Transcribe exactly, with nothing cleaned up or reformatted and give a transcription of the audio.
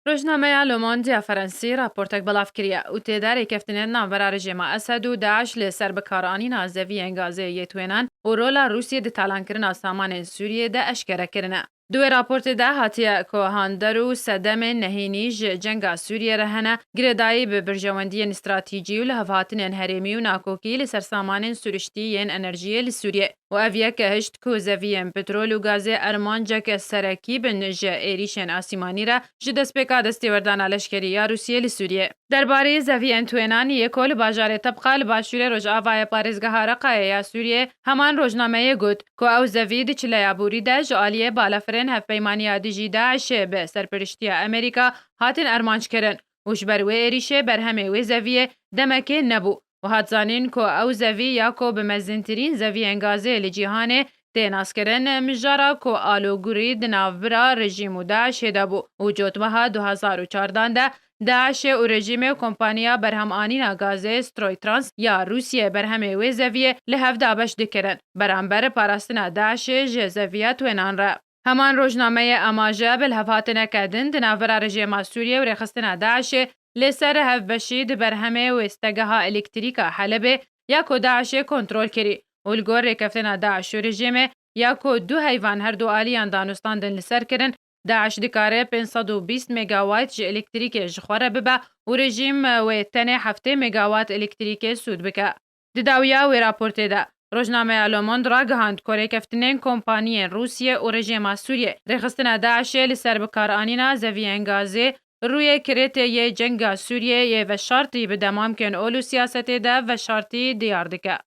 Rojnameya Le Monde ya Ferensî raportek belav kiriye û tê de rêkeftinên navbera rejîma Esed û DAIŞ li ser bikaranîna zeviyên gazê yê twênan û rola Rûsiyê di talankirina samanên Sûriyê de eşkere kirine. Di wê raportê de hatiye ku hander û sedemên nehênî ji cenga Sûriyê re hene, girêdayî bi berjewendiyên stratejî û lihevhatinên herêmî û nakokî li ser samanên siruştî yên enerjiyê li Sûriyê. Û ev yek hişt ku zeviyên petrol û gazê armanceke serekî bin ji êrîşên asîmanî re ji destpêka destêwerdana leşkerî ya Rûsiyê li Sûriyê. Derbarê zeviyên twênan yê ku li bajarê Tebqa li başûrê rojavayê parêzgeha Reqayê ya Sûriyê, heman rojnameyê got ku ew zevî di çileya borî de ji aliyê balafirên hevpeymaniya dijî DAIŞê bi serpiriştiya Amerîka hatin armanc kirin û ji ber wê êrîşê berhemê wê zeviyê demekê nebû û hat zanîn ku ew zevî ya ku bi mezintirîn zeviyên gazê li cîhanê tê naskirin, mijara ku alogurî di navbira rejîm û DAIŞê de bû û cotmeha du hazar û çardan de DAIŞê û rejîmê û kompaniya berhemanîna gazê Stroytrans ya Rûsiyê berhemê wê zeviyê li hev dabeş dikirin, beramber parastina DAIŞê ji zeviya twênan re. Heman rojnameyê amaje bi lihevhatineke din di navbera rejêma Sûriyê û rêxistina DAIŞê li ser hevbeşî di berhemê wêstegeha elektrîka Helebê ya ku DAIŞê kontrol kirî û li gor rêkeftina DAIŞ û rejîmê ya ku du heyvan her du aliyan danûstandin li ser kirin, DAIŞ dikare pênc sed û bîst megawayt ji elektrîkê ji xwe re bibe û rejîm wê tenê heftê megawat elektrîkê sûd bike. Di dawiya wê raportê de, rojnameya Le Monde ragihand ku rêkeftinên kompaniyên Rûsiyê û rejêma Sûriyê rêxistina DAIŞê li ser bikaranîna zeviyên gazê rûyê kirêtê yê cenga Sûriyê yê veşartî bi demamkên ol û siyasetê de veşartî diyar dike.